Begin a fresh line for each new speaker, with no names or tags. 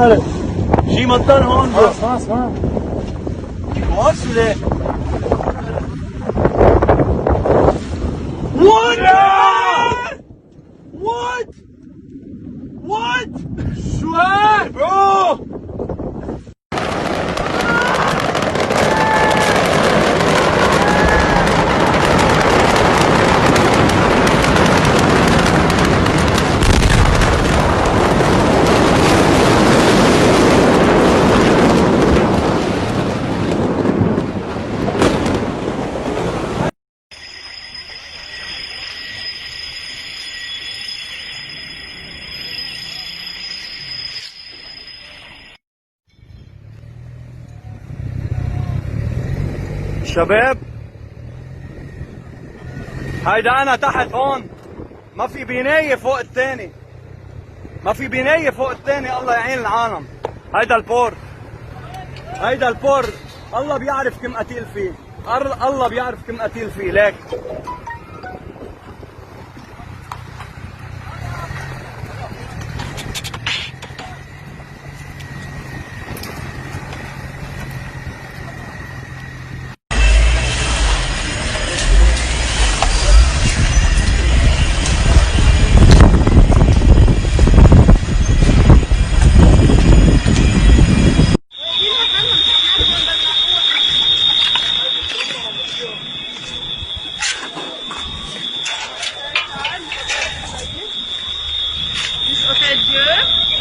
شي مطر هون.
اسمع اسمع.
واصلة. What? What? What? شو هاد؟ Bro! شباب، هيدا انا تحت هون، ما في بناية فوق الثاني، ما في بناية فوق الثاني. الله يعين العالم. هيدا ال port، هيدا ال port، الله بيعرف كم قتيل فيه، الله بيعرف كم قتيل فيه. ليك.
Hôtel Dieu.